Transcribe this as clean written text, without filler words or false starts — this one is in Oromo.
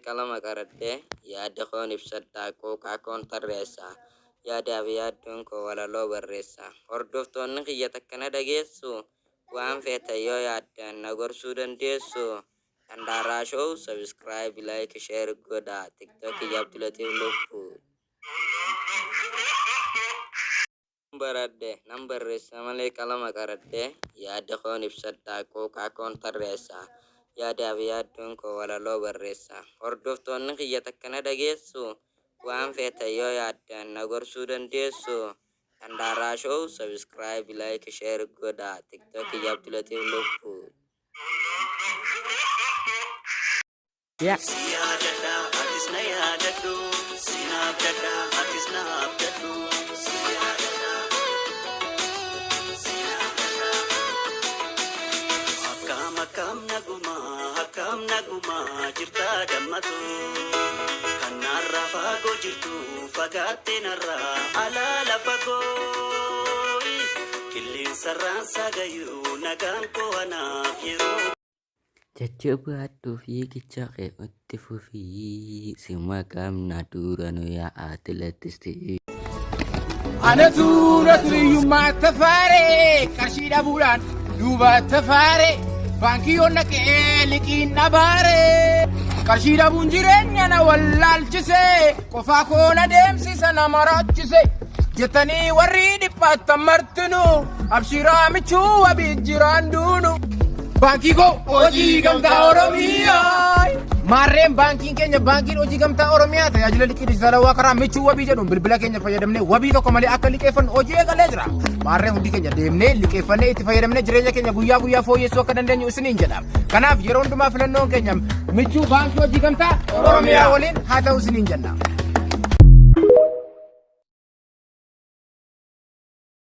qalama qaradhee yaada koon ibsadha quuqaa koon tarreessa yaadaaf yaaddoon koo walaloo barreessa hordoftoonni kiyya takka na dhageessu waan feetan yoo yaaddan na gorsuu dandeessu Dhandaaraa show subscribe like share godha tiktok kiyya Abdulatif Lubbu. Baradhe nan barreessa malee qalama qaradhee yaada koon ibsadha quuqaa koon tarreessa yaadaaf yaaddoon koo walaloo barreessa hordoftoonni kiyya takka na dhageessu waan feetan yoo yaaddan na gorsuu dandeessu Dhandaaraa show subscribe like share godha tiktok kiyya Abdulatif Lubbu. Si yaadadha atis na yaadadhu si naabdadha atis na abdadhu si yaadadha si naabdadha akkam akkam naguma akkam naguma jirta dammatu kan narraa fagoo jirtu fagaatte narraa alaala fagoo qilleensarraan sagayyuu nagaan koo anaaf yeroo. Jajjabaadhu fiigicha kee itti fufii sima qabna dura nu yaa atileetistii. Anatu natu hiyyummaa tafaare qarshii dhabuudhaan duuba tafaare baankii yoon dhaqee liqiin dhabaare qarshii dhabuun jireenya na wallaalchise qofaa koo na deemsisa na maraachise jettanii warri dhiphaattan martinuu abshiraa michuu wabii jiraan duunu. Baankii koo hojii gamtaa Oromiyaa. Maarreen baankiin keenya baankiin hojii gamtaa Oromiyaa tajaajila liqii dijitaalawaa karaa michuu wabii jedhuun bilbila keenya fayyadamnee wabii tokko malee akka liqeeffannu hojii eegalee jira. Maarreen hundi keenya deemnee liqeeffannee itti fayyadamnee jireenya keenya guyyaa guyyaa fooyyessuu akka dandeenyu isiniin jedha. Kanaaf yeroo hundumaa filannoon keenya michuu baankii hojii gamtaa Oromiyaa waliin haa ta'u isiniin jenna.